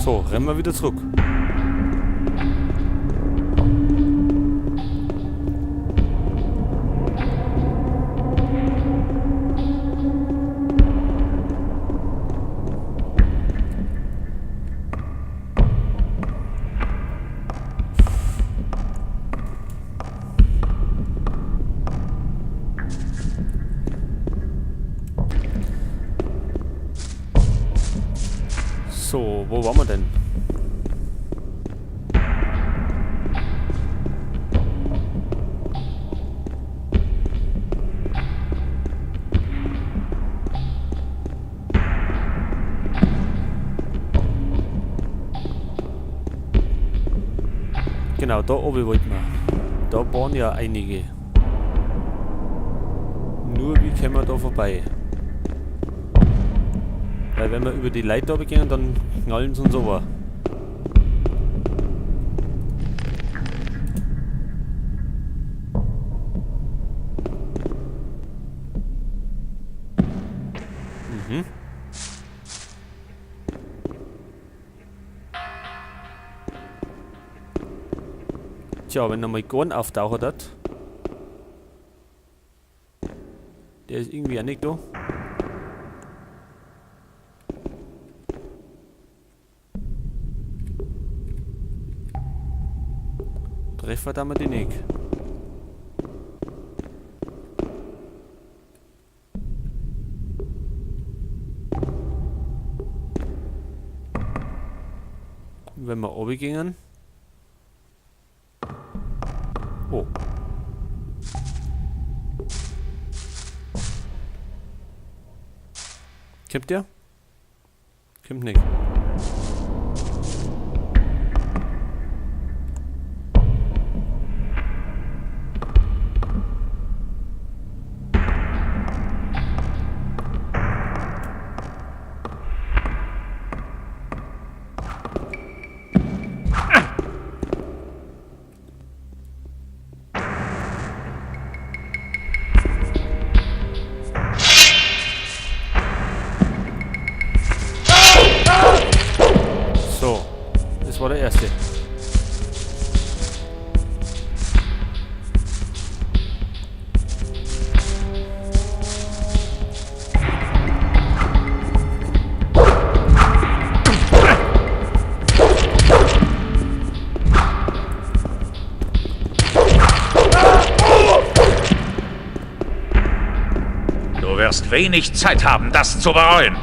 So, rennen wir wieder zurück. So, wo waren wir denn? Genau, da oben wollten wir. Da waren ja einige. Nur wie kommen wir da vorbei? Weil wenn wir über die Leiter gehen, dann knallen sie uns over. Mhm. Tja, wenn nochmal Gorn auftaucht hat. Der ist irgendwie auch nicht da. Treffer da wir die nicht. Wenn wir runtergehen. Oh. Kommt der? Kommt nicht. So, das war der erste. Du wirst wenig Zeit haben, das zu bereuen.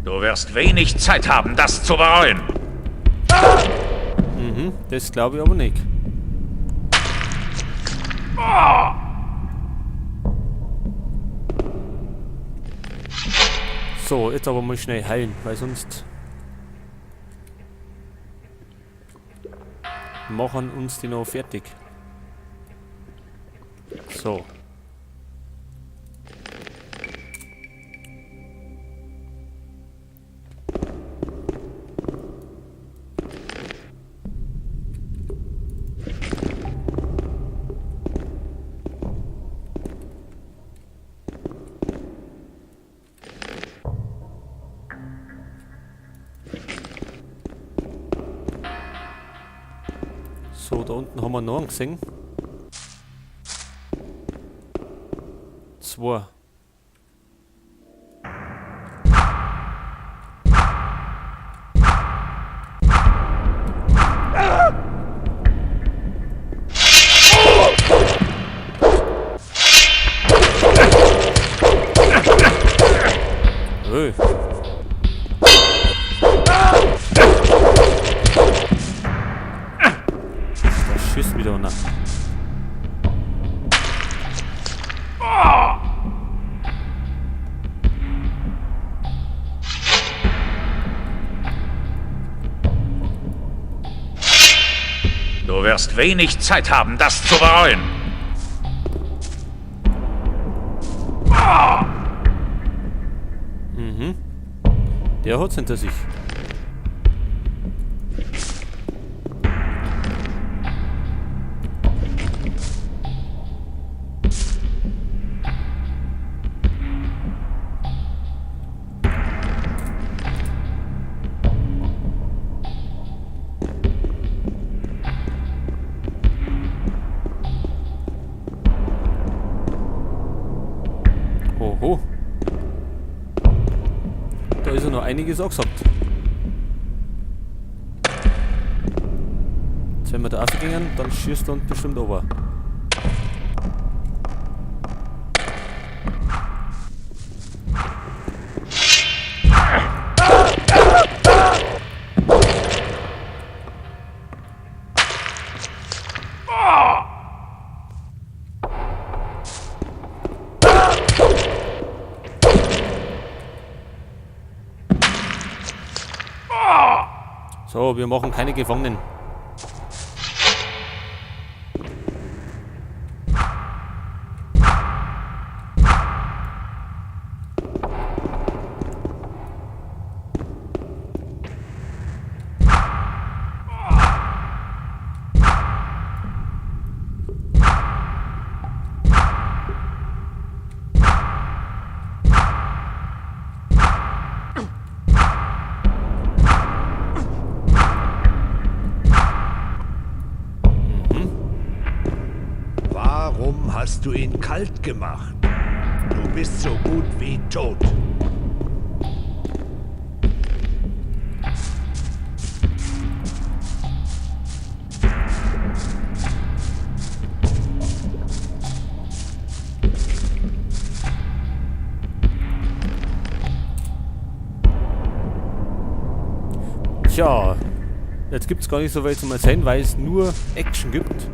Du wirst wenig Zeit haben, das zu bereuen. Mhm, das glaube ich aber nicht. So, jetzt aber mal schnell heilen, weil sonst machen uns die noch fertig. So. So, da unten haben wir noch einen gesehen. Zwei. Hey. Da schießt wieder einer. Du wirst wenig Zeit haben, das zu bereuen. Der hat's hinter sich. Oho. Da ist ja noch einiges angesagt. Jetzt wenn wir da raufgehen, dann schießt er uns bestimmt runter. So, wir machen keine Gefangenen. Warum hast du ihn kalt gemacht? Du bist so gut wie tot. Tja, jetzt gibt's gar nicht so viel zum Erzählen, weil es nur Action gibt.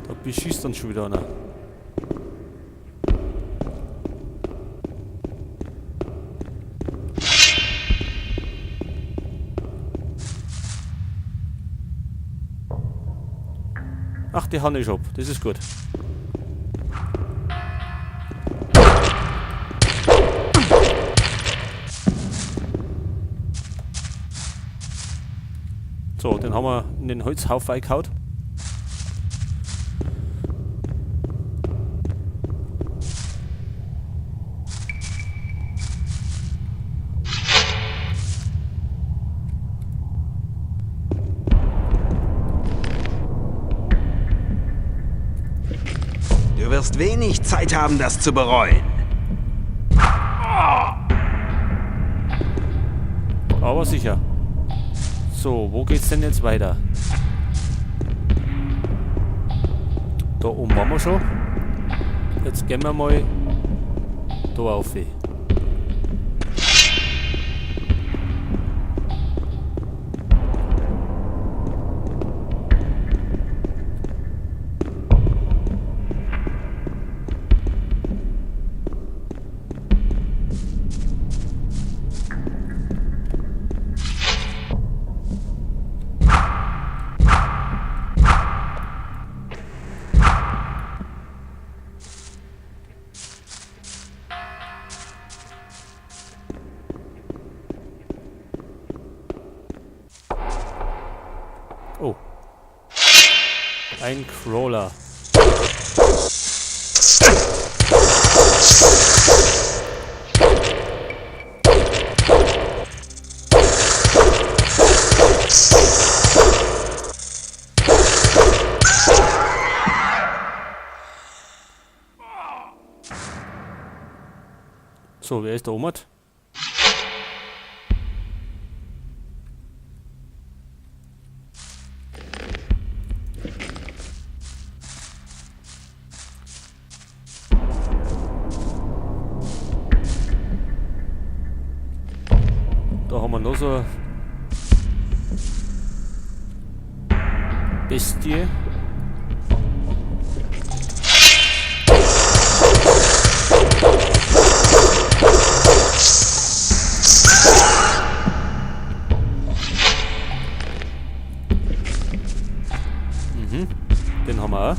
Da beschießt dann schon wieder einer. Ach, die hauen ich ab. Das ist gut. So, den haben wir in den Holzhaufen eingehauen. Du wirst wenig Zeit haben, das zu bereuen. Aber sicher. So, wo geht's denn jetzt weiter? Da oben waren wir schon. Jetzt gehen wir mal da auf. Oh. Ein Crawler. So, wer ist da oben? Da haben wir noch so eine Bestie. Den haben wir auch.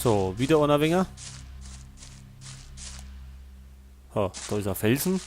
So, wieder einer Winger. Ha, da ist ein Felsen.